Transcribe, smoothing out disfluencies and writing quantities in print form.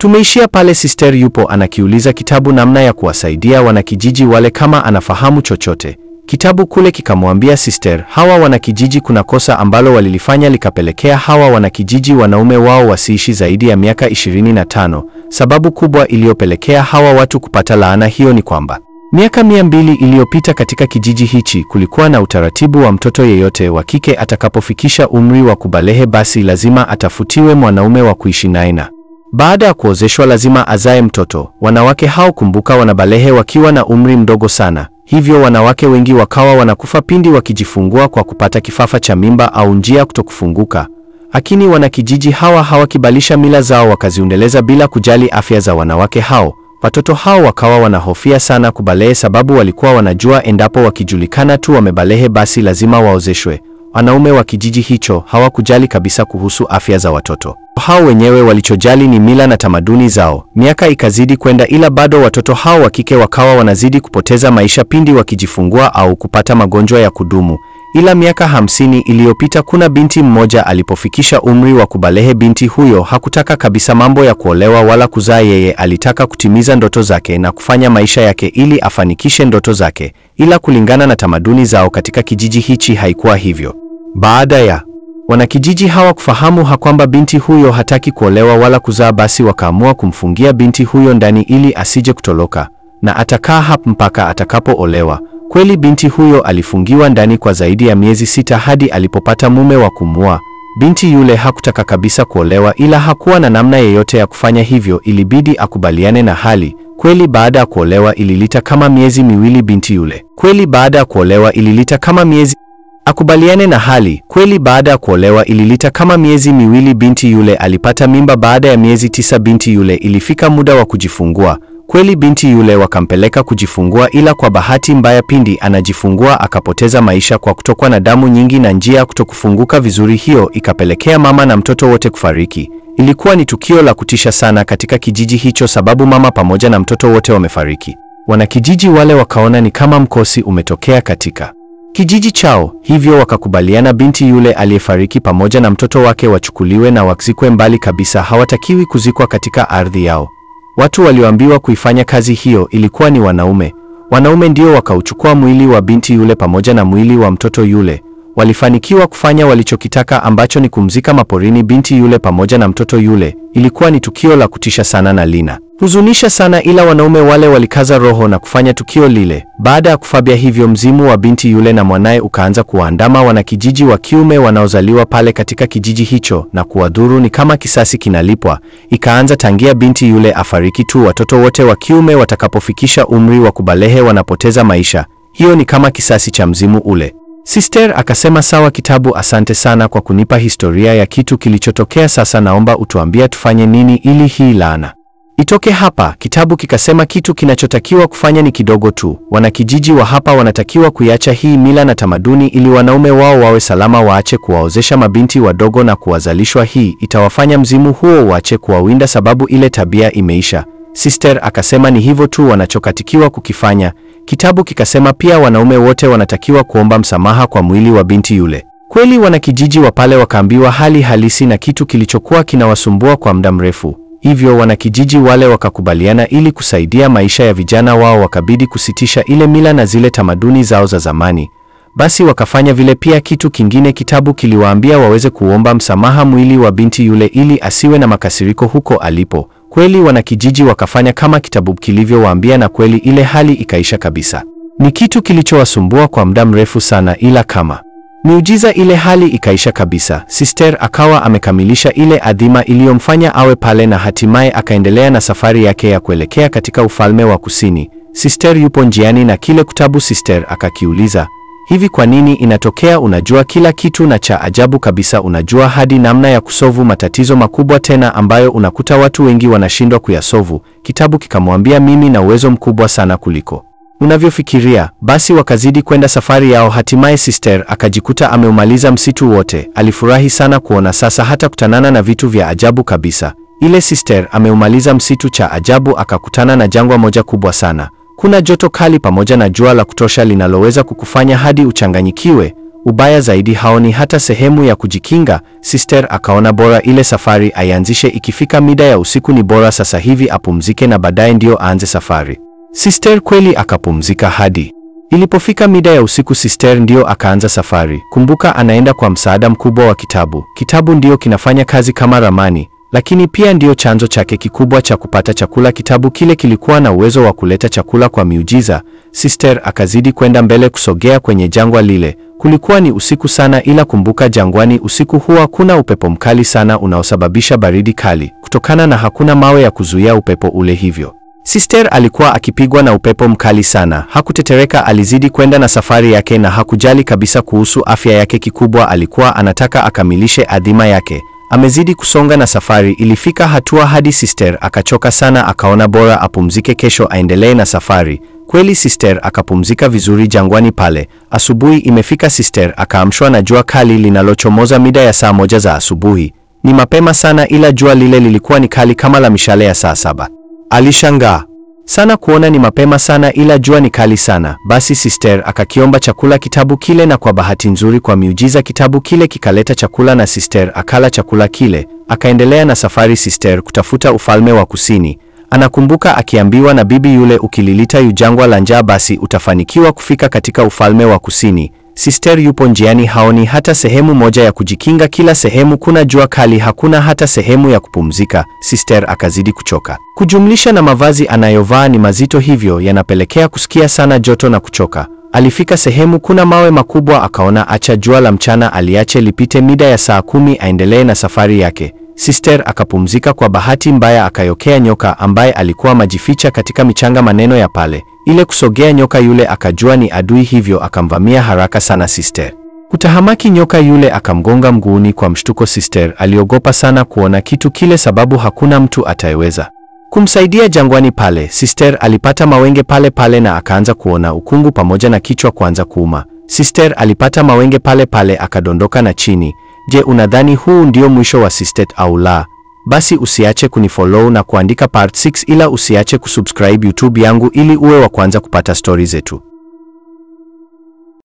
Tumeishia pale Sister yupo anakiuliza kitabu namna ya kuwasaidia wanakijiji wale kama anafahamu chochote. Kitabu kule kikamwambia Sister, hawa wanakijiji kuna kosa ambalo walilifanya likapelekea hawa wanakijiji wanaume wao wasiishi zaidi ya miaka 25. Sababu kubwa iliyopelekea hawa watu kupata laana hiyo ni kwamba miaka 200 iliyopita katika kijiji hichi kulikuwa na utaratibu wa mtoto yeyote wa kike atakapofikisha umri wa kubalehe basi lazima atafutiwe mwanaume wa kuishi naye na baada ya kuozeshwa lazima azae mtoto. Wanawake hao kumbuka, wanabalehe wakiwa na umri mdogo sana, hivyo wanawake wengi wakawa wanakufa pindi wakijifungua kwa kupata kifafa cha mimba au njia kutokufunguka. Lakini wanakijiji hawa hawakibalisha mila zao, wakaziendeleza bila kujali afya za wanawake hao. Watoto hao wakawa wanahofia sana kubalehe, sababu walikuwa wanajua endapo wakijulikana tu wamebalehe basi lazima waozeshwe. Wanaume wa kijiji hicho hawakujali kabisa kuhusu afya za watoto hao, wenyewe walichojali ni mila na tamaduni zao. Miaka ikazidi kwenda, ila bado watoto hao wa kike wakawa wanazidi kupoteza maisha pindi wakijifungua au kupata magonjwa ya kudumu. Ila miaka 50 iliyopita kuna binti mmoja alipofikisha umri wa kubalehe. Binti huyo hakutaka kabisa mambo ya kuolewa wala kuzaa. Yeye alitaka kutimiza ndoto zake na kufanya maisha yake ili afanikishe ndoto zake, ila kulingana na tamaduni zao katika kijiji hichi haikuwa hivyo. Baada ya wanakijiji hawa kufahamu kwamba binti huyo hataki kuolewa wala kuzaa, basi wakaamua kumfungia binti huyo ndani ili asije kutoloka na atakaa hapa mpaka atakapoolewa. Kweli binti huyo alifungiwa ndani kwa zaidi ya miezi 6 hadi alipopata mume wa kumwoa. Binti yule hakutaka kabisa kuolewa, ila hakuwa na namna yeyote ya kufanya hivyo, ilibidi akubaliane na hali. Kweli baada ya kuolewa ililita kama miezi miwili binti yule. Kweli baada ya kuolewa ililita kama miezi akubaliane na hali. Kweli baada ya kuolewa ililita kama miezi miwili binti yule alipata mimba. Baada ya miezi 9 binti yule ilifika muda wa kujifungua. Kweli binti yule wakampeleka kujifungua, ila kwa bahati mbaya pindi anajifungua akapoteza maisha kwa kutokwa na damu nyingi na njia kutokufunguka vizuri. Hiyo ikapelekea mama na mtoto wote kufariki. Ilikuwa ni tukio la kutisha sana katika kijiji hicho, sababu mama pamoja na mtoto wote wamefariki. Wanakijiji wale wakaona ni kama mkosi umetokea katika kijiji chao, hivyo wakakubaliana binti yule aliyefariki pamoja na mtoto wake wachukuliwe na wazikwe mbali kabisa, hawatakiwi kuzikwa katika ardhi yao. Watu walioambiwa kuifanya kazi hiyo ilikuwa ni wanaume. Wanaume ndio wakauchukua mwili wa binti yule pamoja na mwili wa mtoto yule. Walifanikiwa kufanya walichokitaka ambacho ni kumzika maporini binti yule pamoja na mtoto yule. Ilikuwa ni tukio la kutisha sana na lina huzunisha sana, ila wanaume wale walikaza roho na kufanya tukio lile. Baada ya kufabia hivyo, mzimu wa binti yule na mwanaye ukaanza kuwaandama wanakijiji wa kiume wanaozaliwa pale katika kijiji hicho na kuwadhuru, ni kama kisasi kinalipwa. Ikaanza tangia binti yule afariki tu, watoto wote wa kiume watakapofikisha umri wa kubalehe wanapoteza maisha. Hiyo ni kama kisasi cha mzimu ule. Sister akasema sawa kitabu, asante sana kwa kunipa historia ya kitu kilichotokea. Sasa naomba utuambie tufanye nini ili hii laana itoke hapa. Kitabu kikasema kitu kinachotakiwa kufanya ni kidogo tu. Wanakijiji wa hapa wanatakiwa kuiacha hii mila na tamaduni ili wanaume wao wawe salama, waache kuwaozesha mabinti wadogo na kuwazalishwa. Hii itawafanya mzimu huo waache kuwawinda, sababu ile tabia imeisha. Sister akasema ni hivyo tu wanachokatikiwa kukifanya. Kitabu kikasema pia wanaume wote wanatakiwa kuomba msamaha kwa mwili wa binti yule. Kweli wanakijiji wa pale wakaambiwa hali halisi na kitu kilichokuwa kinawasumbua kwa muda mrefu. Hivyo wanakijiji wale wakakubaliana ili kusaidia maisha ya vijana wao, wakabidi kusitisha ile mila na zile tamaduni zao za zamani. Basi wakafanya vile. Pia kitu kingine kitabu kiliwaambia waweze kuomba msamaha mwili wa binti yule ili asiwe na makasiriko huko alipo. Kweli wanakijiji wakafanya kama kitabu kilivyowaambia, na kweli ile hali ikaisha kabisa. Ni kitu kilichowasumbua kwa muda mrefu sana, ila kama miujiza ile hali ikaisha kabisa. Sister akawa amekamilisha ile adhima iliyomfanya awe pale na hatimaye akaendelea na safari yake ya kuelekea katika ufalme wa kusini. Sister yupo njiani na kile kitabu. Sister akakiuliza, hivi kwa nini inatokea unajua kila kitu na cha ajabu kabisa unajua hadi namna ya kusovu matatizo makubwa tena ambayo unakuta watu wengi wanashindwa kuyasovu? Kitabu kikamwambia mimi na uwezo mkubwa sana kuliko unavyofikiria. Basi wakazidi kwenda safari yao. Hatimaye Sister akajikuta ameumaliza msitu wote. Alifurahi sana kuona sasa hata kutanana na vitu vya ajabu kabisa. Ile Sister ameumaliza msitu, cha ajabu akakutana na jangwa moja kubwa sana. Kuna joto kali pamoja na jua la kutosha linaloweza kukufanya hadi uchanganyikiwe. Ubaya zaidi haoni hata sehemu ya kujikinga. Sister akaona bora ile safari aianzishe ikifika mida ya usiku, ni bora sasa hivi apumzike na baadaye ndio aanze safari. Sister kweli akapumzika hadi ilipofika mida ya usiku, Sister ndio akaanza safari. Kumbuka anaenda kwa msaada mkubwa wa kitabu. Kitabu ndio kinafanya kazi kama ramani, lakini pia ndio chanzo chake kikubwa cha kupata chakula. Kitabu kile kilikuwa na uwezo wa kuleta chakula kwa miujiza. Sister akazidi kwenda mbele kusogea kwenye jangwa lile. Kulikuwa ni usiku sana, ila kumbuka jangwani usiku huwa kuna upepo mkali sana unaosababisha baridi kali, kutokana na hakuna mawe ya kuzuia upepo ule. Hivyo Sister alikuwa akipigwa na upepo mkali sana. Hakutetereka, alizidi kwenda na safari yake na hakujali kabisa kuhusu afya yake. Kikubwa alikuwa anataka akamilishe adhima yake. Amezidi kusonga na safari. Ilifika hatua hadi Sister akachoka sana, akaona bora apumzike, kesho aendelee na safari. Kweli Sister akapumzika vizuri jangwani pale. Asubuhi imefika, Sister akaamshwa na jua kali linalochomoza mida ya saa 1 za asubuhi. Ni mapema sana, ila jua lile lilikuwa ni kali kama la mishale ya saa 7. Alishangaa sana kuona ni mapema sana ila jua ni kali sana. Basi Sister akakiomba chakula kitabu kile, na kwa bahati nzuri, kwa miujiza, kitabu kile kikaleta chakula na Sister akala chakula kile. Akaendelea na safari Sister kutafuta ufalme wa kusini. Anakumbuka akiambiwa na bibi yule, ukililita yujangwa la njaa basi utafanikiwa kufika katika ufalme wa kusini. Sister yupo njiani, haoni hata sehemu moja ya kujikinga. Kila sehemu kuna jua kali, hakuna hata sehemu ya kupumzika. Sister akazidi kuchoka, kujumlisha na mavazi anayovaa ni mazito, hivyo yanapelekea kusikia sana joto na kuchoka. Alifika sehemu kuna mawe makubwa, akaona acha jua la mchana aliache lipite mida ya saa 10 aendelee na safari yake. Sister akapumzika. Kwa bahati mbaya akayokea nyoka ambaye alikuwa majificha katika michanga maneno ya pale. Ile kusogea nyoka yule akajua ni adui, hivyo akamvamia haraka sana Sister. Kutahamaki nyoka yule akamgonga mguuni. Kwa mshtuko Sister aliogopa sana kuona kitu kile, sababu hakuna mtu atayeweza kumsaidia jangwani pale. Sister alipata mawenge pale pale na akaanza kuona ukungu pamoja na kichwa kuanza kuuma. Sister alipata mawenge pale pale akadondoka na chini. Je, unadhani huu ndio mwisho wa Sister au la? Basi usiache kunifollow na kuandika part 6, ila usiache kusubscribe YouTube yangu ili uwe wa kwanza kupata story zetu.